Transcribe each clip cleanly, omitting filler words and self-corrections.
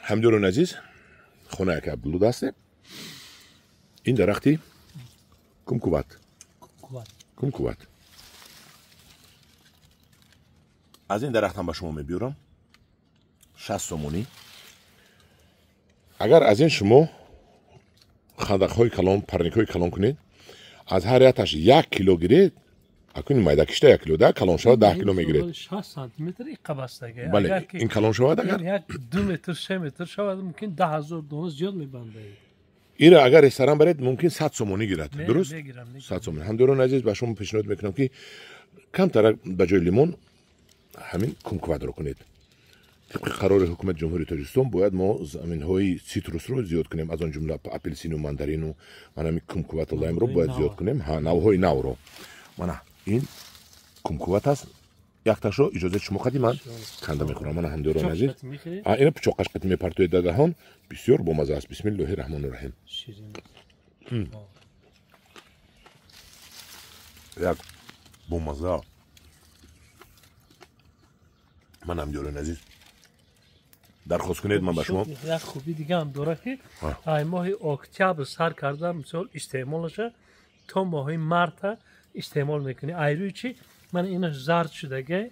Ҳамдиёрони азиз, хонаи ака Абдулло ҳастем. Ин дарахти кумкуват. Кумкуват. Аз ин дарахтам ба шумо мебиёрам 60 сомонӣ. Агар аз ин шумо хандақҳои калон, парникҳои калон кунед, аз ҳар якташ 1 кило гиред, акун майда кишта 1 кило, да калон шавад 10 кило мегиред. 60 сантиметр иқабастага. Бале, ин калон шавад агар 1-2 метр, 3 метр шавад, мумкин 10,000 дона зиёд мебандад. Инро агар ресторан баред, мумкин 100 сомонӣ гирад. Дуруст? 100 сомонӣ. Ҳамдиёрони азиз, ба шумо пешниҳод мекунам, ки камтар ба ҷои лимон ҳамин кумкватро кунед. Тибқи қарори ҳукумати Ҷумҳурии Тоҷикистон бояд мо заминҳои ситрусро зиёд кунем, аз он ҷумла апелсину, мандарину, мана ҳамин кумквату лаймро бояд зиёд кунем, ҳа, навъҳои навро. Мана ин кумкват аст. Якташро иҷозати шумо қади ман канда мехӯрам. Мана ҳамдиёрони азиз, ина пичоқаш қати мепартоед дар даҳон, бисёр бомаза аст. Бисмиллоҳи раҳмони раҳим. Як бомаза. Ман ҳамдиёрони азиз, дархост кунед, ман ба шумо як хуби дига ҳам дорад, ки ай моҳи октябр сар карда, мисол, истеъмолаша то моҳи марта истеъмол мекунӣ. Айрӯи чи? Мана инаш зард шудага,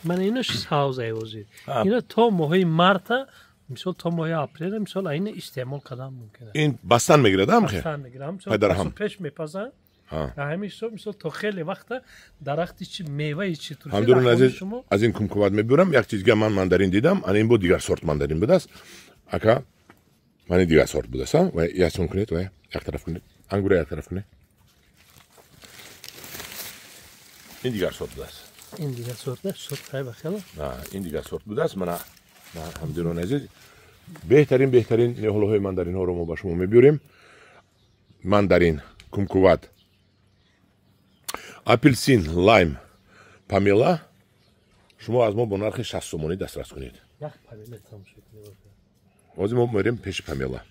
мана инаш савз айвозид. Ина то моҳи марта, мисол, то моҳи апрела, мисол, айна истеъмол кардан мумкин аст. Ин бастан мегирад, ам хе? Бастан мегирад. Мисол, пеш мепазанд. Ҳамин ҳисоб, мисол, то хеле вақта дарахти чи меваи чи турши. Ҳамдиёрони азиз, аз ин кумкуват мебурам. Як чизга ман мандарин дидам, ана ин бо дигар сорт мандарин будааст. Ака, ман ин дигар сорт будааст, ва яксон кунед, ва як тараф кунед, ангура як тараф кунед. Ин дигар сорт будааст. Ин дигар сорт аст, сорт хай бахела. Ин дигар сорт будааст. Мана ҳамдиёрони азиз, беҳтарин беҳтарин ниҳолҳои мандаринҳоро мо ба шумо мебиёрем. Мандарин, кумкуват, апелсин, лайм, памела шумо аз мо бо нархи 60 сомонӣ дастрас кунед. Ҳозир мо мерем пеши памела.